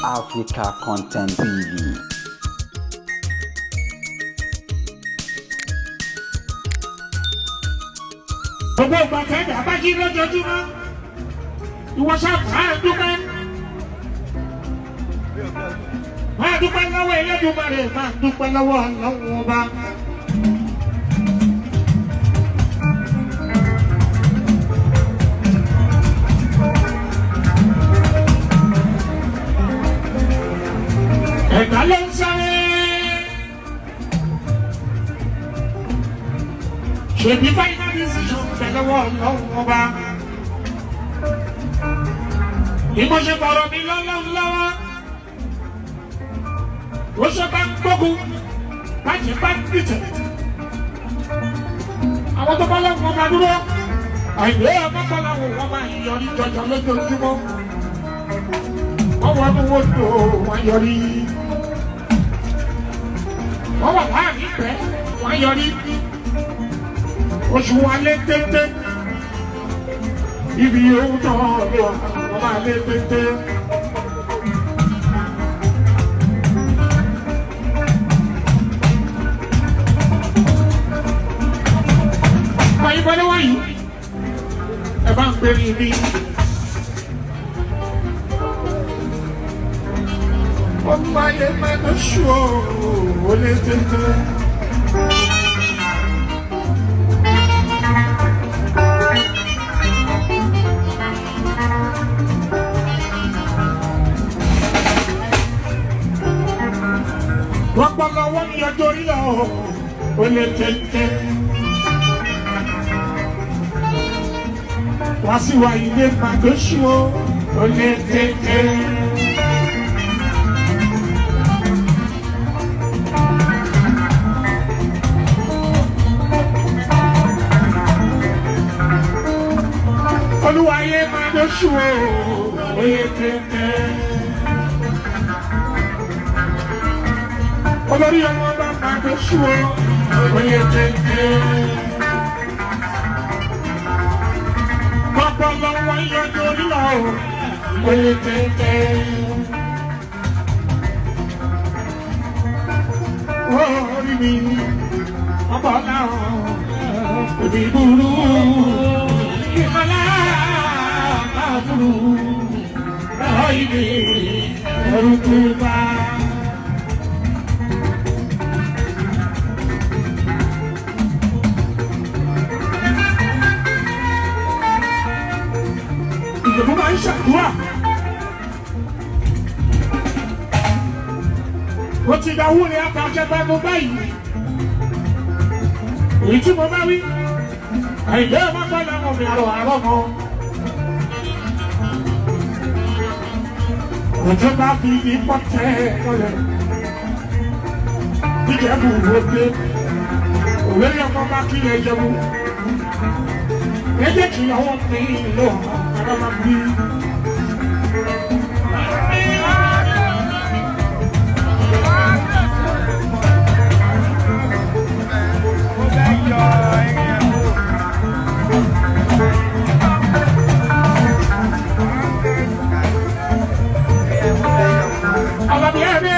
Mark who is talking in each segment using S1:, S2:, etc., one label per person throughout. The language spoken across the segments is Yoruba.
S1: Africa Content TV.
S2: Gbogbo ìgbà tẹ́lẹ̀ abájí lójoojúmọ́, ìwọ sáà dúpẹ́, máa dúpẹ́ lọ́wọ́ Elédùmarè, máa dúpẹ́ lọ́wọ́ Ọlọ́run Ọba. Ẹ̀dá ló ń sáré. Ṣèbí final decision bẹ̀ lọ́wọ́ Ọlọ́run Ọba. Ìmọ̀ṣẹ́ bọ̀rọ̀ mi lọ́lọ́run lọ́wọ́. Ó ṣe bá ń gbógun, bájẹ́ bá ń dìtẹ̀. Àwọn tó bá lọ́wọ́ ọba dúró. Àìlè ọmọkọ làwọn wọn máa yọrí jọjọ lójoojúmọ́. Wọ́n wọnú wọ́dọ̀ wọn yọrí. Wọ́n wà láàrin ìgbẹ́ wọn yọrí. Oṣù wa lé téńté. Ibi ohun tó lọ wọ́n máa lé téńté. Wọ̀nyí bọ́lé wọ̀nyí, ẹ bá ń pèrè mi. Ọmọ ayé máa ń ṣù ó, ó lé téńté. Wọ́n pọ̀ lọ́wọ́ ní ọjọ́ orí lọ, ó lé téńté. Wá sí wa ilé máa tó ṣú ó, ó lé téńté. Olúwayé máa tó ṣú ó, ó lé téńté. Olórí ọmọ bá máa tó ṣú ó, ó lé téńté. Pápá lọ́wọ́ yọjú orílọ̀ o, ó lé téńté. Orí mi, ọ̀pọ̀ láwọn òbí burú. Ìkọlá bá burú, lọ́wọ́ ìdè orúkú bá. Ìjọba máa ń ṣàdúrà. Mo ti da wúre afàṣẹbẹnu báyìí. Èyí tí mo bá wí, àìjẹ́ ọmọ gbọ́dọ̀ mọ̀ mi àrò àrọ́ mọ́. Òjò bá fi ipò tẹ́ ẹ lọ́lẹ̀. Ìjẹ̀bù wo dé? Òwe ọmọ bá kí ẹ jẹun. Méjèèjì lọ́wọ́ mi lò ọ̀rọ̀ máa bí. Àlàbí ẹ̀mí.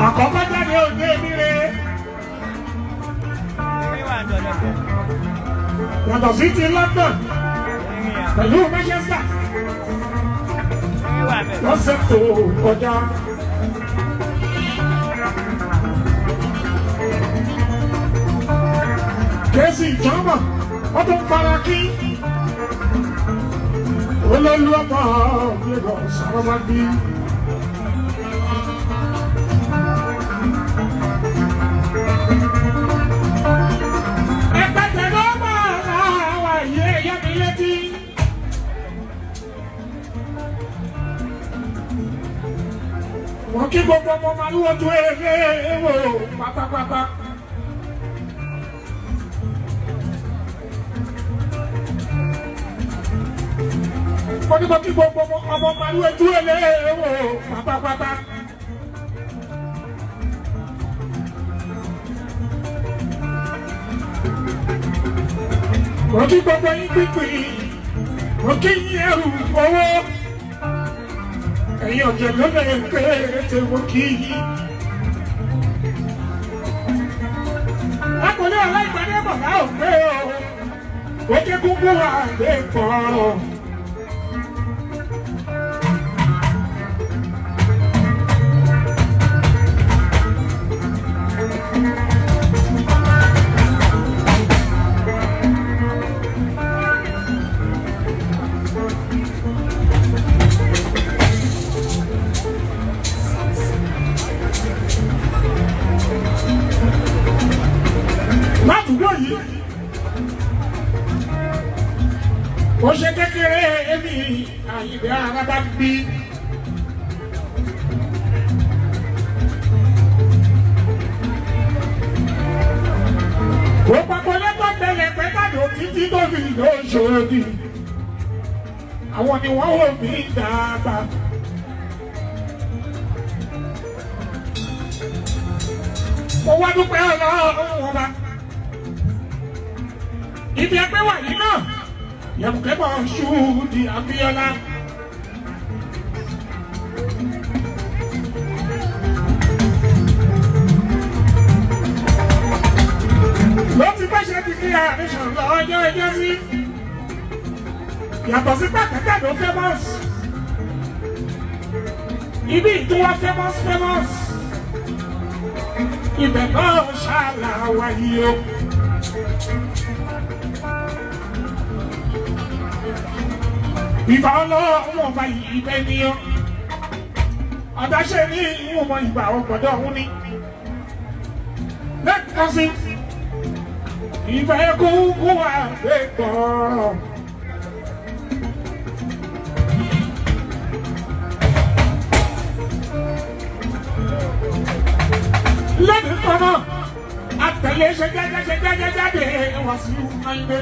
S2: Àkọ́kọ́ jáde òde mi rè. Yàtọ̀ sí ti London pẹ̀lú Manchester lọ́sẹ̀ tó kọjá. Kèésì ìjọba wọ́n tún fara kí olólù ọkọ̀ Lagos ọmọdé. Ẹgbẹ́ tẹ̀lé ọmọ àwọn ìyé ẹ̀yẹ́ mi létí. Wọ́n kí gbogbo ọmọ màlúwọ̀ tó eré wò pátápátá. Mo ní mo kí gbogbo ọmọ màlúwọ̀ tó eré wò pátápátá. Mo kí gbogbo yín pínpín. Mo kí yín ẹrù owó. Ẹ̀yin ọ̀jẹ̀ lọ́nà ẹ̀kẹ́ mo kí yín. Lákòólé aláìpàdé bàbá òpé o. Ó ké kúkú wà lè pọ̀rọ̀. Ládùúgbò yìí ó ṣe kékeré èmi Àyìndé Araba ń bí. Kò papọ̀ lẹ́tọ̀ tẹ̀lé pẹ́tàdó títí tó fi lóṣòdì. Àwọn ni wọ́n wò mí dàgbà. Mo wá dúpẹ́ Ọlọ́run ọba. Ibi ẹgbẹ́ wà yìí náà, Yẹ̀mùkẹ́ bọ̀ ṣúùdì Abíọ́lá. Ló ti bá ṣe ti ní àrísàn lọ́jọ́ ẹjọ́ sí. Yàtọ̀ sí pàtàkì ló famous. Ibi ìtúwọ́ famous famous. Ibẹ̀ náà ṣàlàwà yìí o. Ìbà ọlọ́run ọba ìbẹ́ ni ọ́. Àdáṣe ní ìwọ̀n ìgbà ọgbọ̀dọ̀ ọ̀hún ni. Lẹ́ẹ̀kan sí, ìbà ẹkún wà lẹ́gbọ̀ọ́rọ̀. Lẹ́nu kan náà, àtẹ̀lé ṣe jẹ́jẹ́ ṣe jẹ́jẹ́ jáde wá sí Ayinde.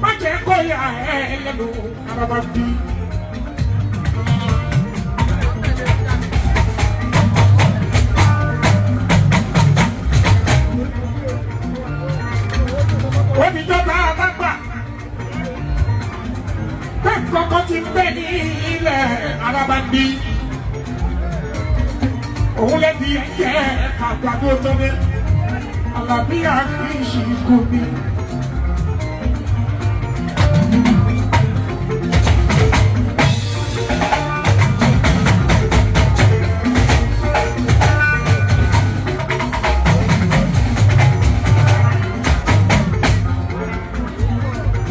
S2: Má jẹ́ kó yà ẹ́ lẹ́nu Araba bí. Oníjọba àbágbà pé kọ́kọ́ ti ń bẹ ní ilẹ̀ Araba bí. Òun lẹ́bi ẹ̀jẹ̀ àgbàdo tó ní Àlàbí àfíìsì kò ní.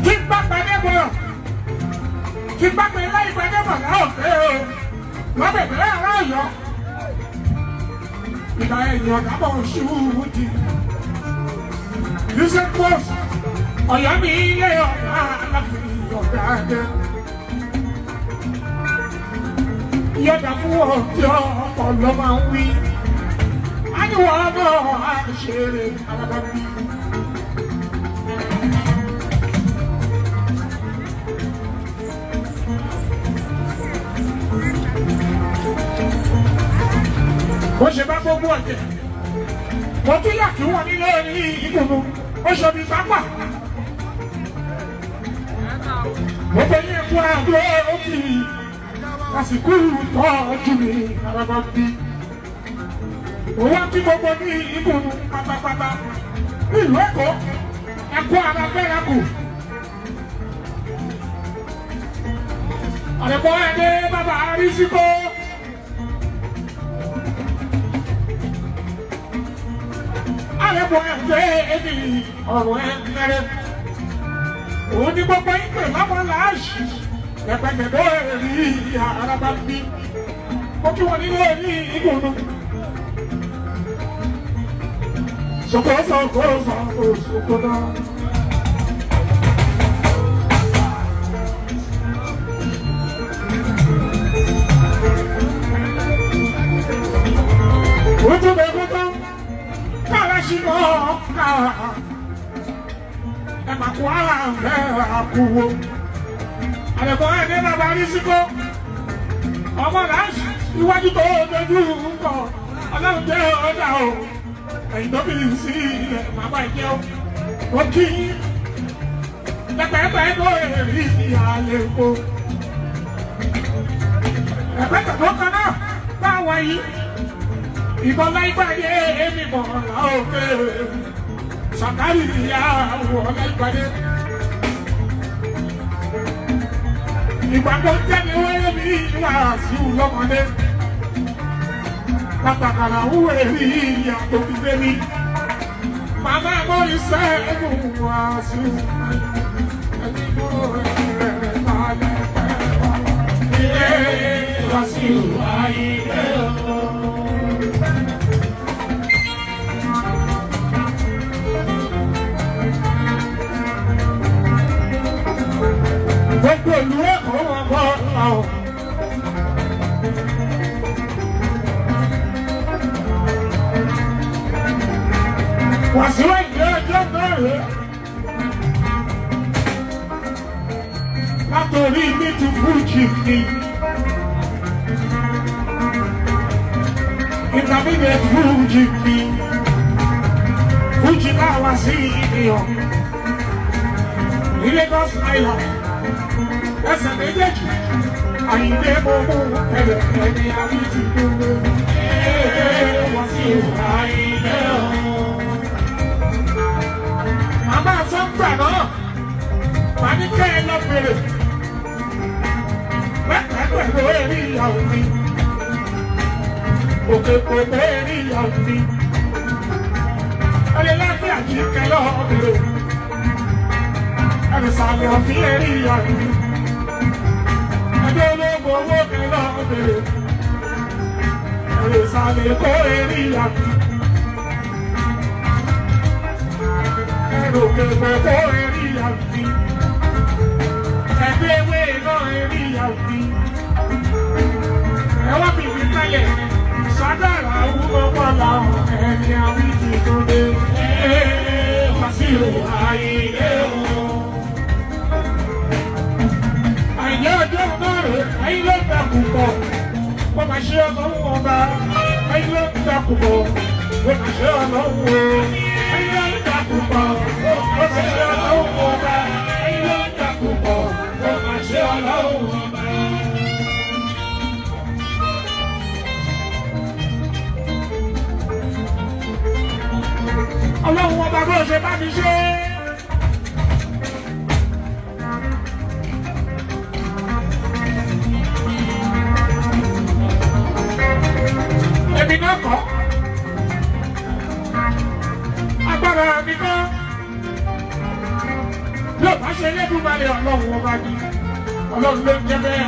S2: Tí n bá padà bọ̀, tí n bá pè láì padà bọ̀ láòfẹ́ o, lọ́bẹ̀ bẹ̀rẹ̀ ará Ọ̀yọ́. Ìgbà ẹ̀yìn ọ̀gá bọ̀ ṣúùdì. Yusuf Post, Ọ̀yọ́ mi ilé ọ̀gá aláfin ọ̀gá dé. Yọ̀dà fún ọjọ́ ọ̀pọ̀ ló máa ń wí. A ní wọ́n náà á ṣeré alábàbí. Ó ṣe bá gbogbo ọ̀jẹ̀. Mo tún yà kí wọ́n nílé ní ìgbòho. Ó ṣe bí pápá. Gbogbo yín kú àgbo ó ti àsìkò tọ́jú mi Araba bí. Òun á kí gbogbo ní ìgbòho pátápátá. Nílùú Èkó, ẹ̀kú ara fẹ́ra kù. Àrẹ̀bọ̀ ẹ̀dẹ́ bàbá Arísíkó. Àrẹ̀bọ̀ ẹ̀dẹ́ ẹ̀mí ọ̀rọ̀ ẹ̀mẹ́rẹ́. Òun ní gbogbo ìpè lọ́mọ láàṣì. Lẹ́gbẹ̀gbẹ̀dọ̀ ẹ̀rí Araba bí. Ó kí wọn nílé ní ìgbòho. Soko soko soko soko náà. Kutu kára ṣìnà kára. Ẹ máa kó ara fẹ́ àkúwò. Àlẹ̀kọ́ ẹ̀ ní bàbá Rísíkó. Ọmọ láṣì iwájú tó dojú ń kọ. Ọlọ́run jẹ́ ọ̀dà o. Ẹ̀yìn tó fi sí ilẹ̀ màmá ìjẹ́ o. Ó kí yín. Pẹ́pẹ́pẹ́ tó èrì ní àlèkò. Ẹ̀pẹ́tẹ̀ tó kan náà báwa yìí. Ìbọn láìpàdé èmi mọ̀ òkè. Sàkárì ìyá wọ̀ láìpàdé. Ìgbà tó jẹ́ mi wẹ́rẹ́ mi wá sí lọ́mọdé. Pàtàkàrà wúwo rí ìyá tó fi dé mi. Màmá mo iṣẹ́ ẹ̀mú wá sí ẹni dúró rẹ̀ balẹ̀ pẹ́ wá. Ilé wá sí ayé o. Gbogbo ìlú Èkó wọn bọ́ ọ. Wàsíù Àyìndé ọjọ́ náà rèé. Látòrí mi ti fújì mi. Intermediate fújì mi. Fújì náà wá sí ìyàn. Ní Lagos Island. Ẹsẹ̀ méjèèjì. Àyìndé mo mú ẹ̀rẹ̀ ẹni àbí ti dúró. Wàsíù Àyìndé o. Màmá sọ́ńtà náà, màá ní kẹ́ ẹ lọ bèrè. Mẹ́ta pẹ̀lú eré ìyàwó mi. Òkè pẹ̀lú eré ìyàwó mi. Ẹni láti àjíkẹ́ lọ bèrè. Ẹni sàlẹ̀ ọ̀fìn eré ìyàwó mi. Ẹni ológun owó kẹ́ lọ bèrè. Ẹni sàlẹ̀ kó eré ìyàwó mi. Òkè pẹ̀lú eré ìyàwó mi. Ẹgbẹ́ ewé náà eré ìyàwó mi. Ẹ wá fi mi kalẹ̀. Sádàrà wúwo wọ́lá ẹni àwí ti tó dé. Wàsíù Àyìndé o. Àyìndé ọjọ́ náà rè ayé ló ń takùn pọ̀. Wọ́n máa ṣe ọlọ́run ọba. Ayé ló ń takùn pọ̀. Wọ́n máa ṣe ọlọ́run o. Ayé ló ń takùn pọ̀. Wọ́n máa ṣe ọlọ́run ọba. Ayé ló ń takùn pọ̀. Wọ́n máa ṣe ọlọ́run ọba. Ọlọ́run ọba bó ṣe bá mi ṣe. Èmi náà kọ́. Agbára mi kọ́. Yóò bá ṣe Elédùmarè ọlọ́run ọba ni. Ọlọ́run ló ń jẹ́ bẹ́ẹ̀.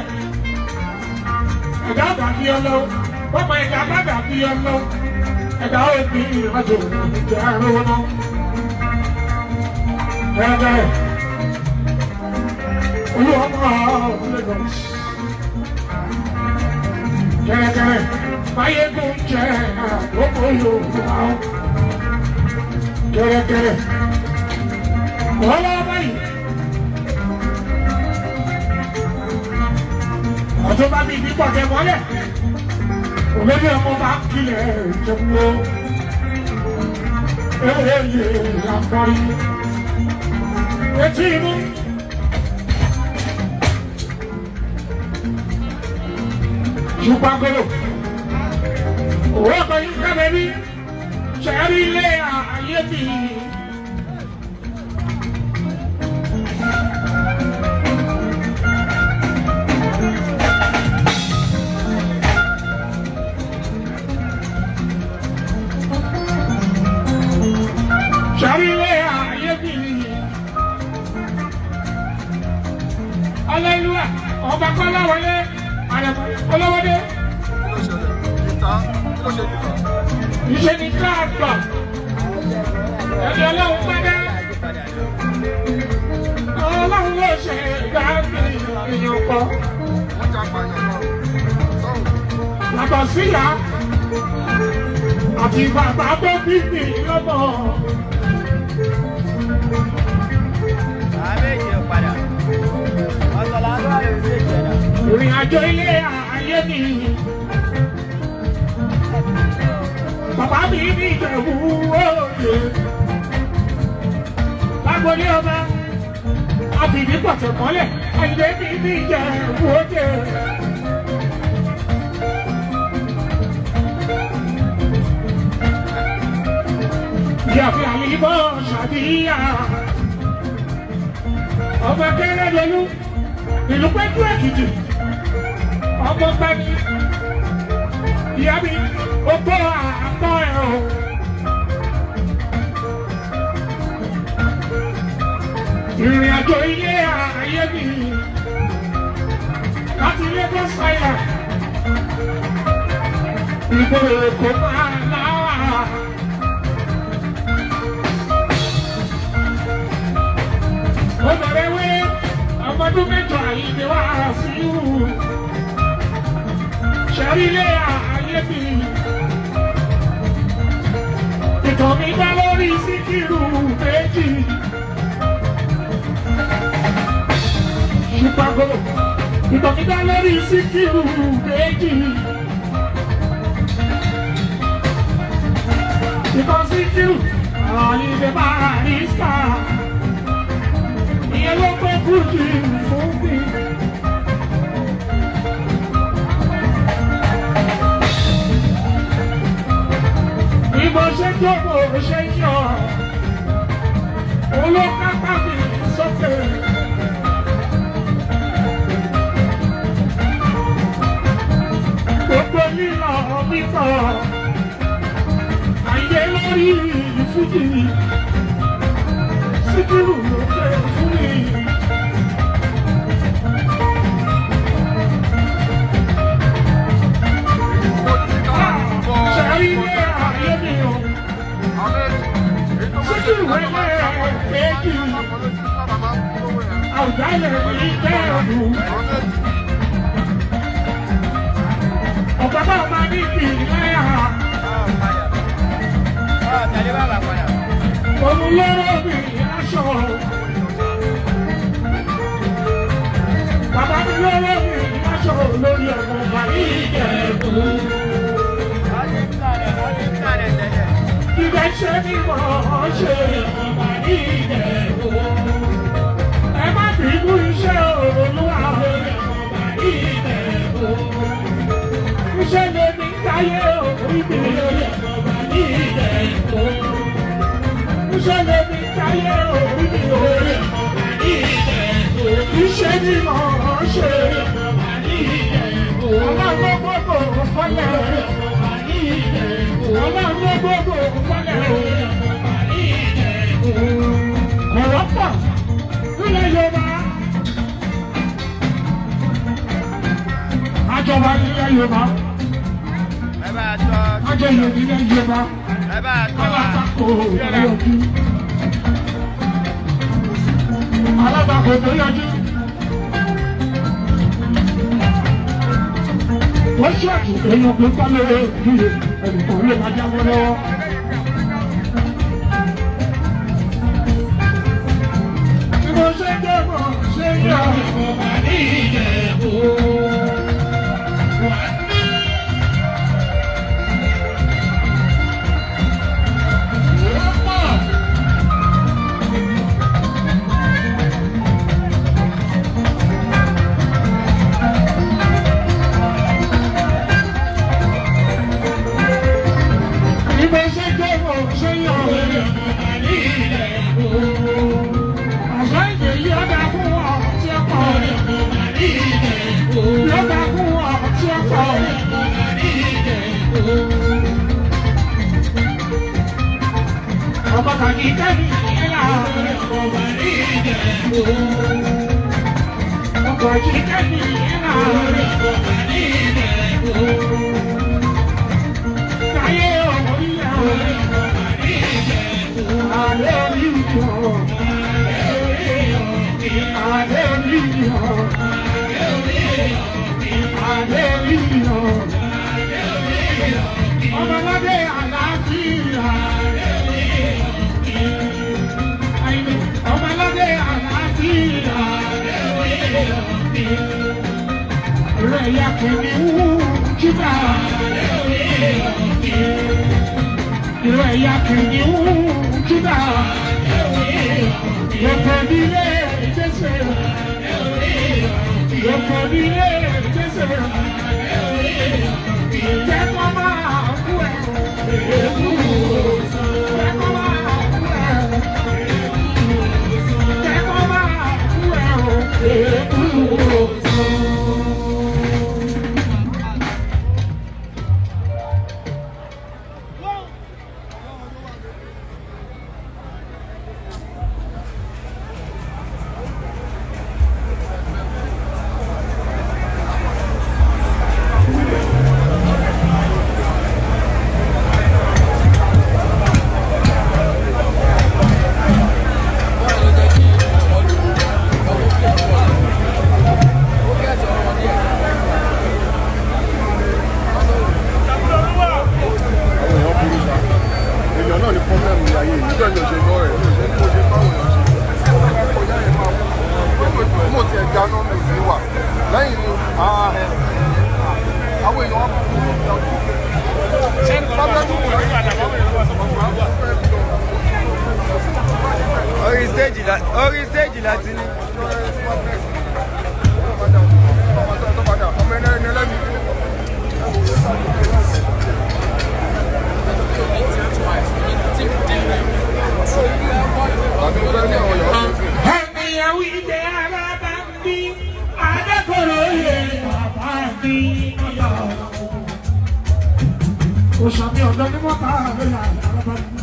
S2: Ẹ̀dá dàbí ọlọ́run. Bọ́mọ ẹ̀dá bá dàbí ọlọ́run. Ẹ̀dá òbí ìrìnàjò ìjẹ́ arówó náà. Ẹ̀ẹ́dẹ̀ olúwa máa Lagos. Kẹ̀rẹ̀kẹ̀rẹ̀ máyégún jẹ́ àkókò Yorùbá. Kẹ̀rẹ̀kẹ̀rẹ̀ wọ́n báyìí. Ọ̀tún bá mi ní pọ̀jẹ́ mọ́lẹ̀. Olórí ọmọ bá kílẹ̀ jẹun o. Ewé àkọ́rí. Etí inú. Ṣùgbọ́n gbọ́dọ̀. Òwe ọkọ̀ yìí kẹ́lẹ́ bí. Ṣẹ̀rí ilé ayé mi. Ṣẹ̀rí ilé ayé mi. Hallelujah. Ọba Kọ́lá wọlé. Ọlọ́wọ́dé. Ìṣe ni káàgbà. Ẹni ọlọ́run pẹ́dẹ́. Ọlọ́run ló ṣe ìgbà mi èèyàn pọ̀. Yàtọ̀ síyá àti bàbá tó bí mi lọ́mọ. Ìrìn àjò ilé ayé mi. Bàbá mi ní Ìjẹ̀bú Òde. Lágbolé ọba, Àfìdí pọ̀tẹ̀ mọ́lẹ̀, Àyìndé mi ní Ìjẹ̀bú Òde. Ìyàfi àlìmọ́ ṣàdíyà. Ọmọ Akérèdọ́lù, ìlú Péjú Èkìtì, ọmọ Gbani, ìyá mi, ó gbọ́ àpọ̀ ẹ̀ o. Ìrìn àjò ilé ayé mi láti Lagos Island, ìgboro Èkó máa láwà. Ó bẹ̀rẹ̀ wé ọmọdún 8 Àyìndé wá sí ìhù. Ṣẹ̀rí ilé ayé mi. Ìtàn mi dá lórí Síkírù méjì. Chicago. Ìtàn mi dá lórí Síkírù méjì. Ìtàn Síkírù Àyìndé Barrister. Ìyẹn ló pé fújì fún mi. Bí mo ṣe jókòó ṣe ń yọ̀, òun ló kápá mi sókè. Gbogbo lílọ bíbọ̀, Àyìndé lórí fújì, Síkírù ló pé fún mi. Ṣẹ̀rí ilé ayé mi o, Síkírù ẹlẹ́ méjì, Àwùjalẹ̀ mi jẹ́ ọdún. Ọ̀pá bá máa ní ìpìlẹ̀ òun lóró mi aṣọ. Bàbá mi lóró mi aṣọ lórí ọmọ bàrí Ìjẹ̀bú. Ibẹ̀ ṣe ni mò ń ṣe ọmọ bàrí Ìjẹ̀bú. Ẹ má bínú iṣẹ́ Olúwa lórí ọmọ bàrí Ìjẹ̀bú. Iṣẹ́ lèmi táyé orí mi lórí ọmọ bàrí Ìjẹ̀bú. Iṣẹ́ lèmi táyé orí mi lórí ọmọ bàrí Ìjẹ̀bú. Iṣẹ́ ni mò ń ṣe ọmọ bàrí Ìjẹ̀bú. Ọlọ́run ló gbogbo fọ́lẹ̀ ọmọ bàrí Ìjẹ̀bú. Ọlọ́run ló gbogbo fọ́lẹ̀ ọmọ bàrí Ìjẹ̀bú. Kò wọ́pọ̀ nílẹ̀ Yorùbá. Àjọba nílẹ̀ Yorùbá. Àjọyọ̀ nílẹ̀ Yorùbá. Alátakò yọjú. Alátakò tó yọjú. Ó ṣọ́ọ̀tù èèyàn tó bá lóore ìdíje ẹnìkan ló máa jábọ́ lọ́wọ́. Bí mo ṣe ń dé mo ṣe ń yọ ọmọ bàrí Ìjẹ̀bú. Bí mo ṣe ń dé mo ṣe ń yọ ọmọ bàrí Ìjẹ̀bú. Àṣà ìdè yóò dá fún ọ tí ó pọ̀. Yóò dá fún ọ tí ó pọ̀. Ọmọ kàkí kẹ́mi ìlà. Ọmọ kàkí kẹ́mi ìlà. Táyé ọmọ ìyá. Àlẹ́ orí ìjọ. Àlẹ́ orí ìjọ. Àlẹ́ orí ìjọ. Ọmọládé àlàáfíà. Ọmọládé àlàáfíà. Rẹ̀ ya kìnìún jíbà. Rẹ̀ ya kìnìún jíbà. Gbogbo nílé Jésè.
S3: Orí stage láti ní.
S2: Ẹ̀mìyàwó ìdè ara bá ń bí Adékòrò yẹ bàbá mi ọ̀yọ́. Òṣàmì ọ̀dọ́ ní mọ́ta àbẹ̀yà ara bá ń bí.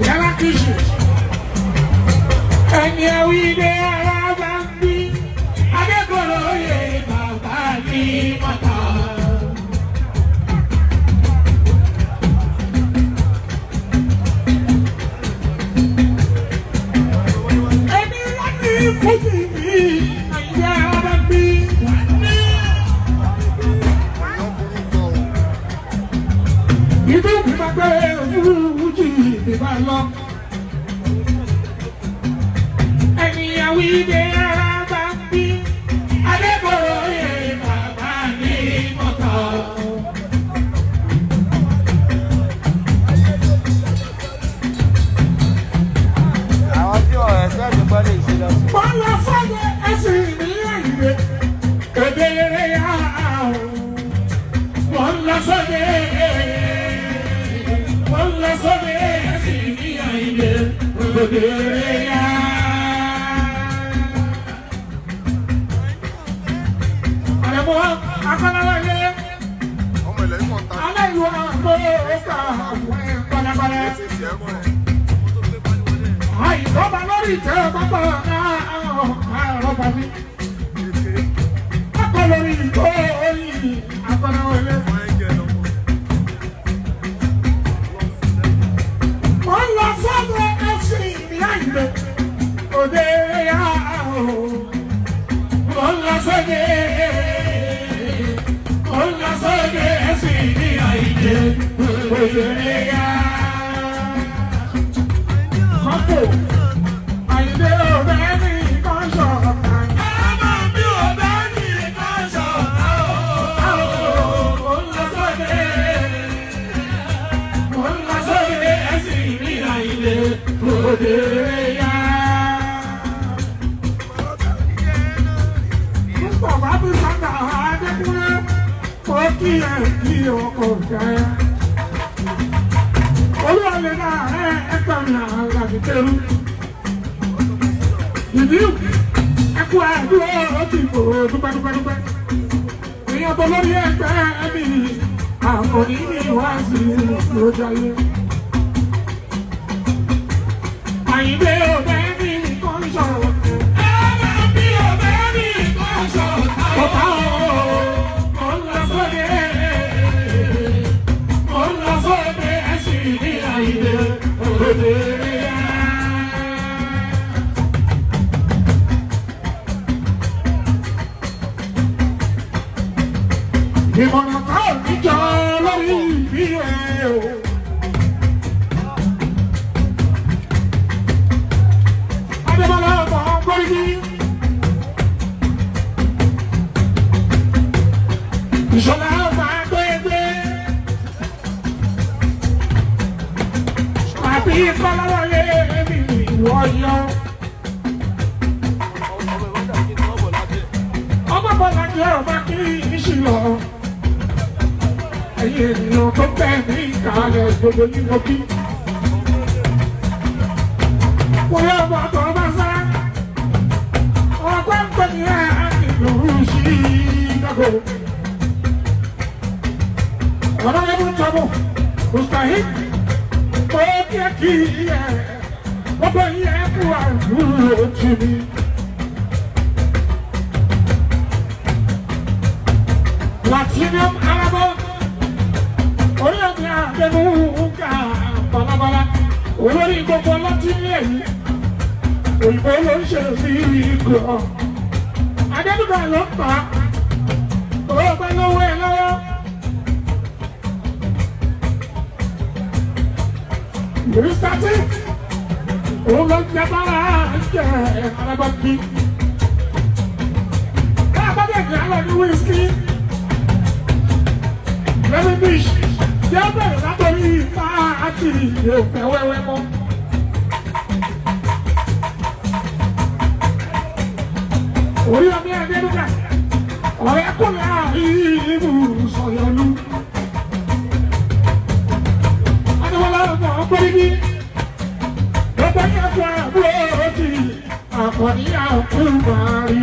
S2: Yàrá kìsì. Ẹ̀mìyàwó ìdè ara bá ń bí Adékòrò yẹ bàbá mi mọ́ta. Ẹni láti fújì mi, àyà bá bí. Ìdú mi máa gbé fújì mi máa lọ. Ẹni àwídé ara bá bí. Adébòrò yẹ bàbá mi mọ́tò.
S3: Àwọn tí wọ́n ẹ̀sẹ̀ ti gbọ́dọ̀ ìṣe lọ sí.
S2: Wọ́n lọ sọ́dọ̀ ẹ̀sìn ní àyè. Èdè eré yá o. Wọ́n lọ sọ́dọ̀ wọ́n lọ sọ́dọ̀ ẹ̀sìn ní àyè. Èdè eré yá. Àrẹ̀mọ́ akọ́láwọlé
S4: Ọmọ ilẹ̀ yìí kàn ta
S2: aláìwọ̀ àgbọ̀ ọ̀gá àwọn ẹ̀ balabala.
S4: ṣe é mọ́.
S2: Àìsọ́ba lórí ìtẹ́ pápá àrọ́bà mi. Akọ lórí ìtọ́ oyin akọ́náwọlé. Mo ń lọ sọ́dọ̀ ẹ̀sìn mi àyè. Òde yá o. Mo ń lọ sọ́dọ̀ mo ń lọ sọ́dọ̀ ẹ̀sìn mi àyè. Òde yá. Mọ́tò àyìnbé ọ̀rẹ́ mi kan ṣọ̀kan. Ọmọ mi ọ̀rẹ́ mi kan ṣọ̀kan. Mo ń lọ sóde. Mo ń lọ sóde ẹ̀sìn mi àyìnbé òde yá. Mustapha bí Sanda Adékúnlé, ó kí ẹ kí ọkọ̀ jẹ́. Olúwa lè dá ẹ ẹgbẹ́ mi àlàbí tẹ́rù. Ìdí ẹkú àdúrà ó ti fò dúpẹ́dúpẹ́dúpẹ́. Èèyàn tó lórí ẹgbẹ́ mi àkọ́ní ní wáṣí lójú ayé. Àyìnbé ọ̀bẹ mi kan sọ̀rọ̀. Ẹ̀rọ mi ọ̀bẹ mi kan sọ̀rọ̀. Ọ̀tá o, mo ń lọ sóde. Mo ń lọ sóde ẹ̀sìn ní àyìnbé òde yá. Ìmọ̀ràn tá ò ní jọ lórí ìbí ẹ̀ o. Adébọ́lá ọmọ gbóríbí. Ìṣọ̀lá ọmọ agbẹ́gbẹ́. Àbí Kọ́láwọlé mi ìwọ yọ. Ọmọ Bọ́lá jẹ́ ọba kí ìṣìlọ. Ẹ̀yin ènìyàn tó bẹ̀ ní ìkàlẹ̀ gbogbo ní mo kí. Wọ́n yóò bọ̀ tó bá sá. Ọgbọ́n ń pè ní ìlú Chicago. Honorable Tọ́bù, Mustahid, ó kí ẹ kí ẹ, gbogbo yẹn kú àdúró tì mí. Platinum Arabo, orí ọ̀gbìn àdẹnu ká balabala, olórí gbogbo ọlọ́tí ní èyí, òyìnbó ló ń ṣe sí ikọ̀. Adébúgbà ló ń pa, owó pẹ́ lówó ẹ lọ́wọ́. Mr. T, òun ló ń jẹ bára jẹ alábàbí. Ẹ̀jẹ̀ bẹ̀rẹ̀ látọ̀rí káàkiri òfẹ́ wẹ́wẹ́ mọ́. Orí ọmọ ẹgbẹ́ nígbà ọ̀rẹ́ kò láàrin ìlú sọ̀yọ́lú. Adéwọlá ọmọ ọgbẹ́ni bí gbogbo yẹn fún àbúrò ti àkọ́ní àkúmárì.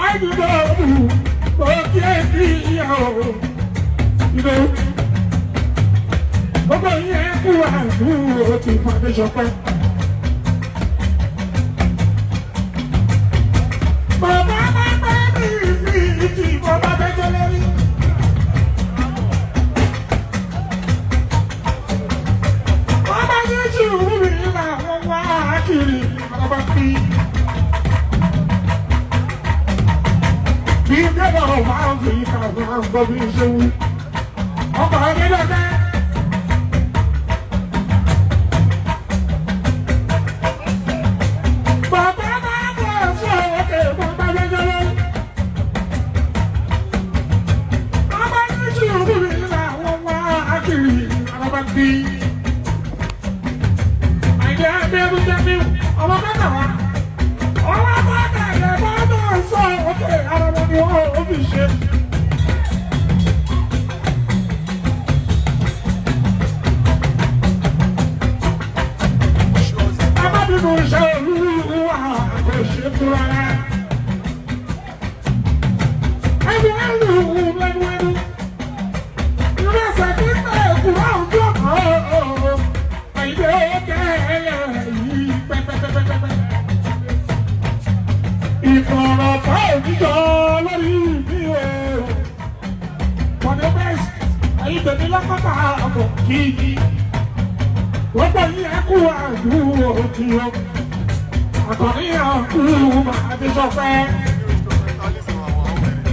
S2: Àìdúgbò òkè kí ìyàwó ìlú. Gbogbo yẹn fún àbúrò ti fàdéṣọpẹ́. Bàbá bá bá mi fi ìtì bàbá bẹ́jọ́ lórí. Bàbá yẹn jù mí làwọn wá kiri bàbá bí. Bí bẹ́ẹ̀ ọ̀ máa ń fi kàwé àgbọ̀ bí ṣe wí. Ọkọ̀ ọdún lọ́dẹ́. Bàbá bá bọ̀ fún òkè bàbá bẹ́jọ́ lórí. Bàbá yẹn jù mí làwọn wá kiri bàbá bí. Àìdá abẹ́rú jẹ́mi ọmọ bàbá wa. Ọwọ́ bàbá rẹ̀ bá bọ̀ sọ òkè ara wọn ni wọ́n ò fi ṣe. Abábínú iṣẹ́ olúwa kò ṣe tó rárá. Ẹnu ẹnu lẹ́nu ẹnu. Ìrẹsẹ̀ nígbà èkúrọ̀ ọjọ́ kan. Àìdè kẹ́lẹ̀ yìí pẹ́pẹ́pẹ́pẹ́. Ìkọ̀rọ̀ bá òjíjọ lórí mi o. For the best, ẹ̀yin tèmi lọ́kọ̀tà ọkọ̀ kìíní. Gbogbo yìí ẹ kú àdúró tí o. Àkànní àkúrú máa dé sọpẹ́.
S4: Instrumentalist àwọn àwọn wèrè.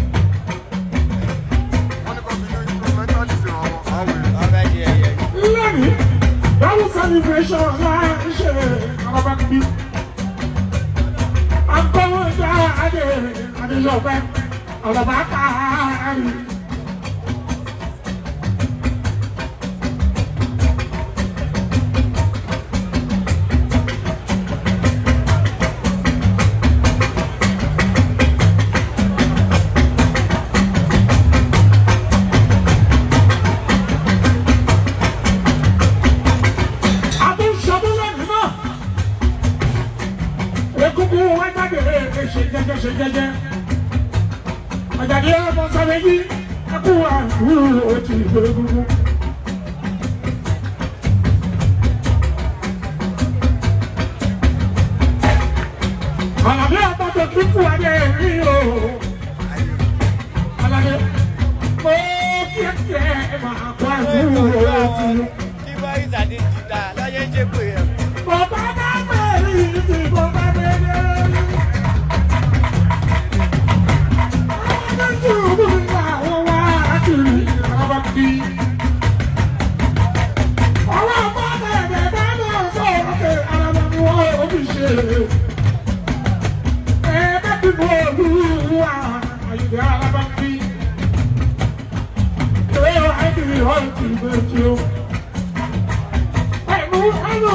S4: Wọ́n ní kó fi ní instrumentalist àwọn àwọn wèrè.
S3: Wọ́n fẹ́ ṣe ẹ̀yẹ.
S2: Lónìí, double celebration láì ṣe ọba bí. Akọ́wé dá adé Adéṣọpẹ́, ọ̀rọ̀bá káàárì. Àtúnṣọdún lẹ́nu náà. Egungun wá jáde ṣe jẹ́jẹ́ ṣe jẹ́jẹ́. Àjàdí ọmọ sáré yí ẹkú àdúró ti egungun. Àlàbí ọmọ tó kíkú adé rí o. Àlàbí mo kí ẹ máa kó àdúró ti.
S3: Kí bọ́ìsì àti jìtá lọ́yẹ́ ń ṣe pé ẹ̀.
S2: Bàbá bá bẹ̀rẹ̀ ìdí bàbá bẹ̀rẹ̀ rí. Àwọn méjì òkú mi làwọn wá kiri àwọn bí. Ọwọ́ bá bẹ̀rẹ̀ bá náà sọ òkè ara wọn ni wọ́n ò fi ṣe. Ẹ bá bí mo olúwa àyùdá ara bá bí. Ẹ ẹ́ àìdí ọ̀tí méjì o. Ẹnu ẹnu.